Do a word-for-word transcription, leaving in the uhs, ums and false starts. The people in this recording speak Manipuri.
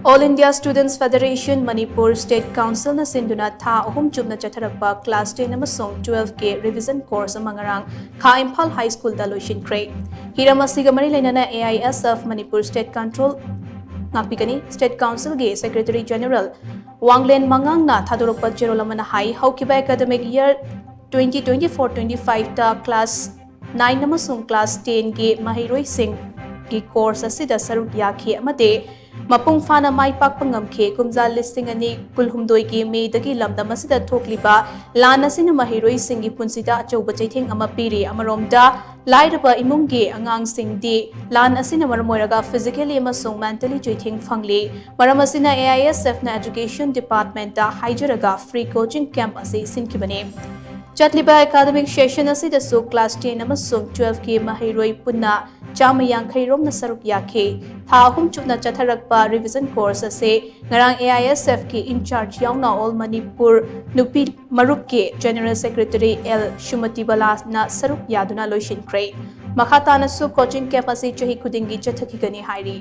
All India Students Federation Manipur State Councilꯅ ꯁꯤꯟꯗꯨꯅ ꯊꯥ ꯑꯍꯨꯝ ꯆꯨꯞꯅ ꯆꯠꯊꯔꯛꯄ class ten ꯑꯃꯁꯨꯡ twelve ꯀꯤ revision course ꯑꯃ ꯉꯔꯥꯡ ꯈꯥ ꯏꯝꯐꯥꯜ High Schoolꯗ ꯂꯣꯏꯁꯤꯟꯈ꯭ꯔꯦ꯫ ꯍꯤꯔꯝ ꯑꯁꯤꯒ ꯃꯔꯤ ꯂꯩꯅꯅ A I S F Manipur State Control ꯉꯥꯛꯄꯤꯒꯅꯤ꯫ State Councilꯒꯤ Secretary General ꯋꯥꯡꯂꯦꯟ ꯃꯉꯥꯡꯅ ꯊꯥꯗꯣꯔꯛꯄ ꯆꯦꯔꯣꯜ ꯑꯃꯅ ꯍꯥꯏ, ꯍꯧꯈꯤꯕ academic year twenty twenty-four twenty-five ꯇ class nine ꯑꯃꯁꯨꯡ class ten ꯒꯤ ꯃꯍꯩꯔꯣꯏꯁꯤꯡꯒꯤ course ꯑꯁꯤꯗ ꯁꯔꯨꯛ ꯌꯥꯈꯤ ꯑꯃꯗꯤ ꯃꯄꯨꯡ ꯐꯥꯅ ꯃꯥꯏ ꯄꯥꯛꯄ ꯉꯝꯈꯤ꯫ ꯀꯨꯝꯖꯥ ꯂꯤꯁꯤꯡ ꯑꯅꯤ ꯀꯨꯟꯍꯨꯝꯗꯣꯏꯒꯤ ꯃꯦꯗꯒꯤ ꯂꯝꯗꯝ ꯑꯁꯤꯗ ꯊꯣꯛꯂꯤꯕ ꯂꯥꯟ ꯑꯁꯤꯅ ꯃꯍꯩꯔꯣꯏꯁꯤꯡꯒꯤ ꯄꯨꯟꯁꯤꯗ ꯑꯆꯧꯕ ꯆꯩꯊꯦꯡ ꯑꯃ ꯄꯤꯔꯤ꯫ ꯑꯃꯔꯣꯝꯗ, ꯂꯥꯏꯔꯕ ꯏꯃꯨꯡꯒꯤ ꯑꯉꯥꯡꯁꯤꯡꯗꯤ ꯂꯥꯟ ꯑꯁꯤꯅ ꯃꯔꯝ ꯑꯣꯏꯔꯒ physically ꯑꯃꯁꯨꯡ mentally ꯆꯩꯊꯦꯡ ꯐꯪꯂꯤ꯫ ꯃꯔꯝ ꯑꯁꯤꯅ A I S F ꯅ Education Department ꯇ ꯍꯥꯏꯖꯔꯒ free coaching camp ꯑꯁꯤ ꯁꯤꯟꯈꯤꯕꯅꯤ꯫ ꯆꯠꯂꯤꯕ academic session ꯑꯁꯤꯗꯁꯨ class ten ꯑꯃꯁꯨꯡ twelve ꯀꯤ ꯃꯍꯩꯔꯣꯏ ꯄꯨꯟꯅ ꯆꯥꯝꯃ ꯌꯥꯡꯈꯩ ꯔꯣꯝꯅ ꯁꯔꯨꯛ ꯌꯥꯈꯤ꯫ ꯊꯥ ꯑꯍꯨꯝ ꯆꯨꯞꯅ ꯆꯠꯊꯔꯛꯄ revision course ꯑꯁꯤ ꯉꯔꯥꯡ A I S F ꯀꯤ in-charge ꯌꯥꯎꯅ All Manipur ꯅꯨꯄꯤ ꯃꯔꯨꯞꯀꯤ General Secretary L ꯁꯨꯃꯇꯤ ꯕꯂꯥꯅ ꯁꯔꯨꯛ ꯌꯥꯗꯨꯅ ꯂꯣꯏꯁꯤꯟꯈ꯭ꯔꯦ꯫ ꯃꯈꯥ ꯇꯥꯅꯁꯨ coaching camp ꯑꯁꯤ ꯆꯍꯤ ꯈꯨꯗꯤꯡꯒꯤ ꯆꯠꯊꯈꯤꯒꯅꯤ ꯍꯥꯏꯔꯤ꯫